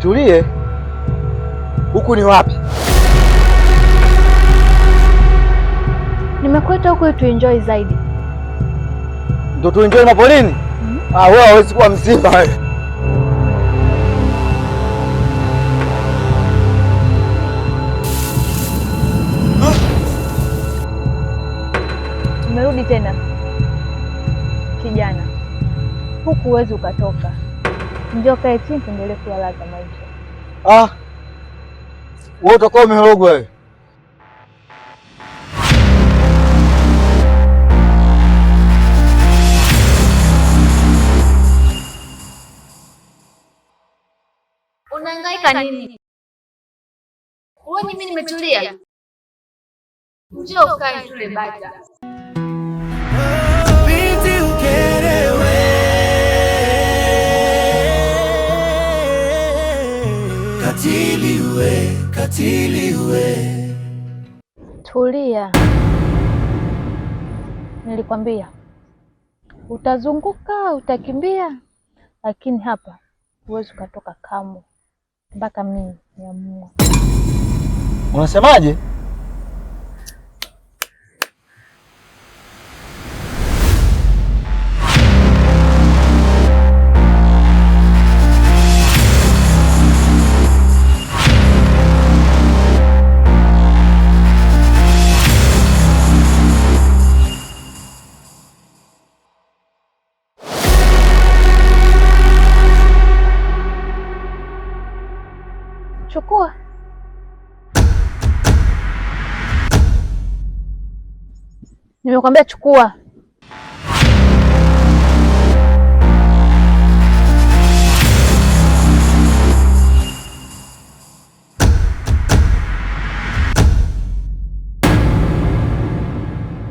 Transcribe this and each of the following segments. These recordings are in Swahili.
Nitulie? Huku ni wapi? Nimekuita huku tu enjoy zaidi. Ndio tu enjoy mapolini? Ah, wewe hawezi kuwa mzima wewe. Umerudi tena kijana, huku huwezi ukatoka. Njoo kae chini tuendelee kuyalaza maisha. Ah. Wewe utakuwa umerogwa wewe. Unahangaika nini? Wewe mimi nimetulia. Njoo ukae tule bata. Binti ukerewe, katili we, katili we. Tulia, nilikwambia utazunguka, utakimbia, lakini hapa huwezi ukatoka kamwe mpaka mimi niamue. Unasemaje? Chukua. Nimekwambia chukua.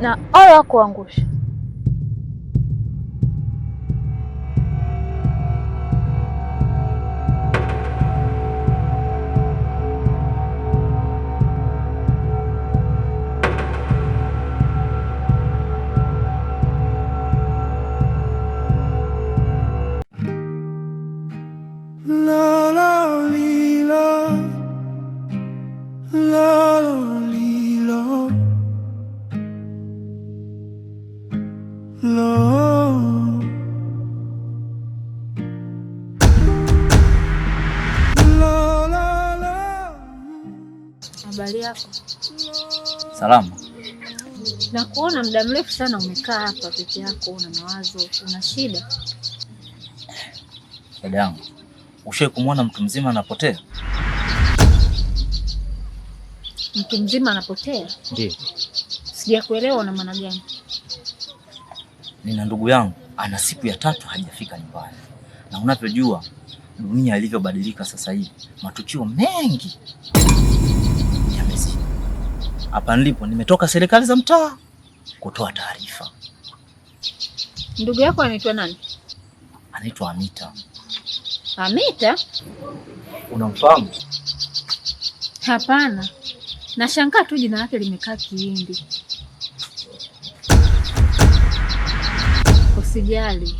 Na ole wako kuangusha. La la li la, la la li la, la. La la la. Habari yako? Salama. Na kuona muda mrefu sana umekaa hapa peke yako, una mawazo, una shida. Dada yangu, ushawahi kumwona mtu mzima anapotea? Mtu mzima anapotea? Ndiyo. Sijakuelewa, una maana gani? Nina ndugu yangu ana siku ya tatu hajafika nyumbani, na unavyojua dunia ilivyobadilika sasa hivi, matukio mengi yamezidi. Hapa nilipo nimetoka serikali za mtaa kutoa taarifa. Ndugu yako anaitwa nani? Anaitwa Amita. Amita? Unamfahamu? Hapana, nashangaa tu jina lake limekaa Kihindi. Usijali,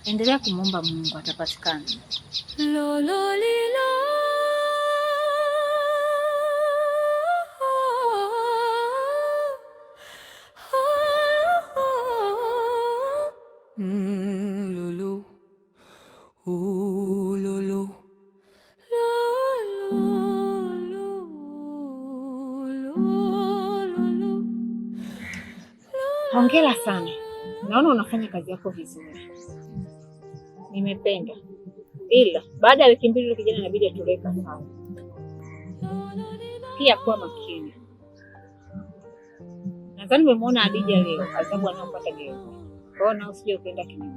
endelea kumwomba Mungu atapatikana. Lo, lo, li, lo. Lulu. Ooh, lulu. Lo, lo, lo, lo. Hongera sana, naona unafanya kazi yako vizuri, nimependa. Ila baada ya wiki 2 yule kijana inabidi atolewe kafara. Pia kuwa makini. Nadhani umemwona Adija leo, adhabu anayopata gereza. Kwa hiyo nao usije ukaenda kinyume.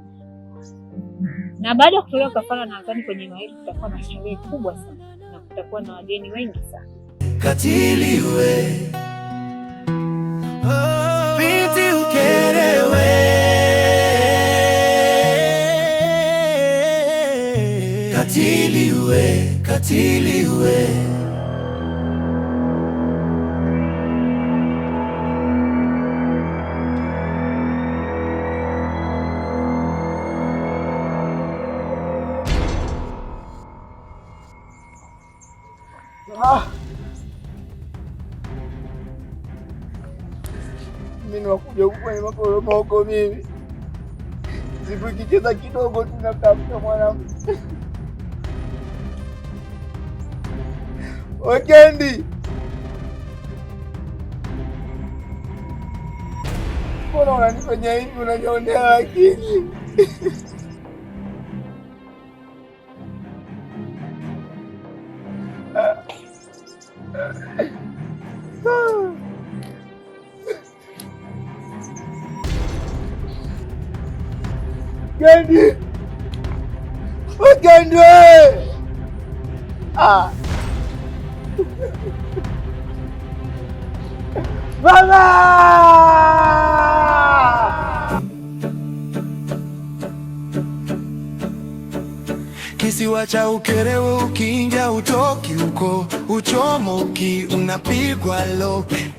Na baada ya kutolewa kafara, nadhani kwenye maiti kutakuwa na sherehe kubwa sana na kutakuwa na wageni wengi sana. Katili we, oh, binti ukerewe, katili we, katili we. Ah. Mimi niwakuja huku kwenye maporomoko mimi. Siku ikicheza kidogo tu namtafuta mwanamke. Wekendi. Mbona unanifanya hivi, unanionea lakini. Kendi. Wekendi we. Ah. Mama! Kisiwa cha Ukerewe ukiingia utoki huko, uchomoki unapigwa lope.